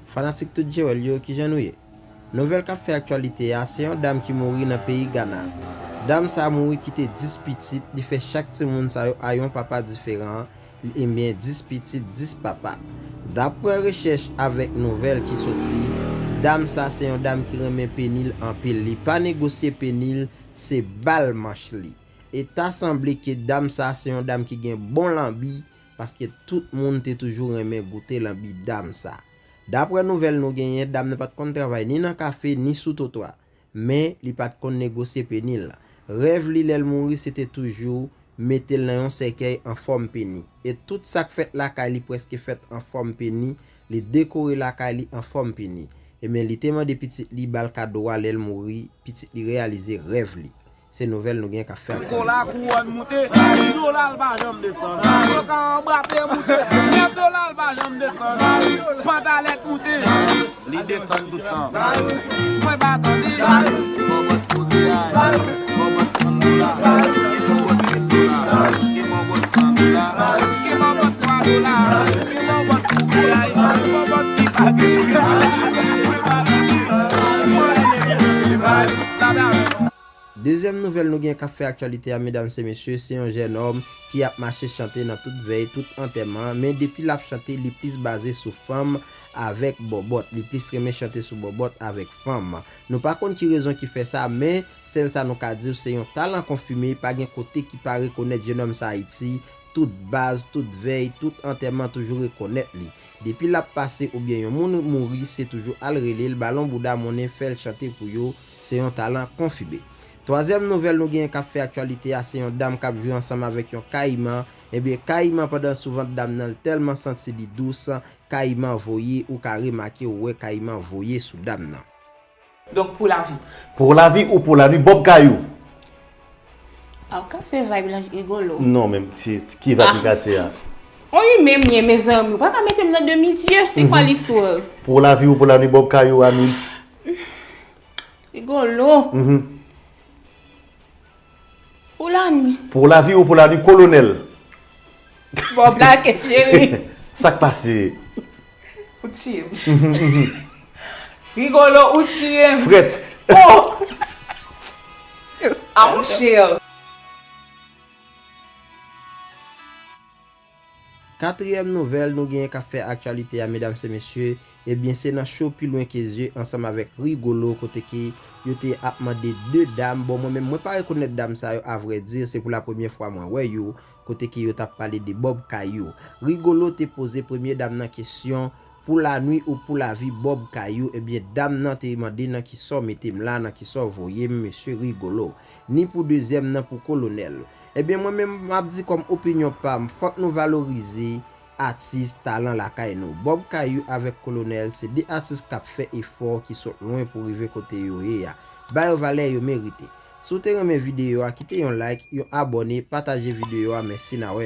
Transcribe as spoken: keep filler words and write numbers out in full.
Fanatik tout Jewèl yo, kijan nou ye? Nouvèl k ap fè aktyalite a, se yon dam ki mouri nan peyi Gana. Dam sa mouri kite dis pitit, li fè chak timoun sa yo a yon papa diferan, ebyen dis pitit, dis papa. Daprè rechèch avèk nouvèl ki soti, dam sa se yon dam ki renmen peni l anpil. Li pa negosye peni l, se bal manch li. E ta sanble ke dam sa se yon dam ki gen bon lanbi, paske tout moun te toujou renmen goute lanbi dam sa. Daprè nouvèl nou genyen, dam nan pa t konn travay ni nan kafe, ni sou twotwa. Men, li pa t konn negosye peni l. Rèv li lè l mouri, se te toujou mete l nan yon sèkèy an fòm peni. E tout sa k fèt lakay li prèske fèt an fòm peni, li dekore lakay li an fòm peni. Ebyen, li te mande pitit li ba l kado a lè l mouri, pitit li reyalize rèv li. Se nouvèl nou gen k ap fè aktyalite. Kola kouwòn moute, dola l pa janm desann. Koka anbrate moute, nèf dola l pa janm desann. Pantalèt moute, li desann tout tan. Mwen pa tande. Bòbòt kote a, bòbòt san dola, ki bòbòt mil dola, ki bòbòt san dola, ki bòbòt twa dola, ki bòbòt kote a, ki bòbòt ki pa gen pri. Mwen pa tande. Mwen pa tande. Dezyèm nouvèl nou gen k ap fè aktyalite a, medam e mesye, se yon jèn òm ki ap mache chante nan tout vèy, tout antèman, men depi l ap chante, li plis baze sou fanm avèk bòbòt. Li plis renmen chante sou bòbòt avèk fanm. Nou pa konn ki rezon ki fè sa, men sèl sa nou ka di w, se yon talan konfime, pa gen kote ki pa rekonèt jèn òm sa Ayiti, tout baz, tout vèy, tout antèman toujou rekonèt li. Depi l ap pase oubyen yon moun mouri, se toujou al rele l, balon bouda monnen, fè l chante pou yo, se yon talan konfime. Twazyèm nouvèl nou genyen k ap fè aktyalite a, se yon dam k ap jwi ansanm avèk yon kayiman. Ebyen, kayiman pandan sou vant dam nan, l tèlman santi li dous, kayiman voye, ou ka remake, ou wè kayiman voye sou dam nan. Donk, pou lavi. Pou lavi ou pou lanwi, Bòb Kayou. A, w kase vibe lan, Rigolo. Non, men, se ki vibe ki kase a? On imen m ye, mezanmi. Ou pa ka mete m nan demi dye. Se kwa listwa? Pou lavi ou pou lanwi, Bòb Kayou, ami. Rigolo. Mhm. Pou lanwi. Pou lavi ou pou lanwi, Kolonèl. Bòb lake, cheri. Sa k pase? Ou tiye m. Mhm, mhm. Rigolo, ou tiye m. Frèt. Oh! Ah, mon cher. Katriyèm nouvèl nou genyen k ap fè aktyalite a, medam e mesye, ebyen, se nan show Pi Lwen Ke Zye ansanm avèk Rigolo, kote ke yo te ap mande de dam. Bon, mwen menm, mwen pa rekonèt dam sa yo, avrèdi, se pou la premyè fwa mwen wè yo, kote ke yo t ap pale de Bòb Kayou. Rigolo te poze premye dam nan kesyon, pou lanwi ou pou lavi, Bòb Kayou, ebyen, dam nan te mande nan kisa w mete m la, nan kisa w voye m, mesye Rigolo. Ni pou dezyèm nan, pou Kolonèl. Ebyen, mwen menm, m ap di kòm opinyon pa m, fòk nou valorize atis, talan lakay nou. Bòb Kayou avèk Kolonèl, se de atis k ap fè efò, ki sot lwen pou rive kote yo ye a. Ba yo valè yo merite. Si w te renmen videyo a, kite yon like, yon abòne, pataje videyo a, mèsi, n a wè.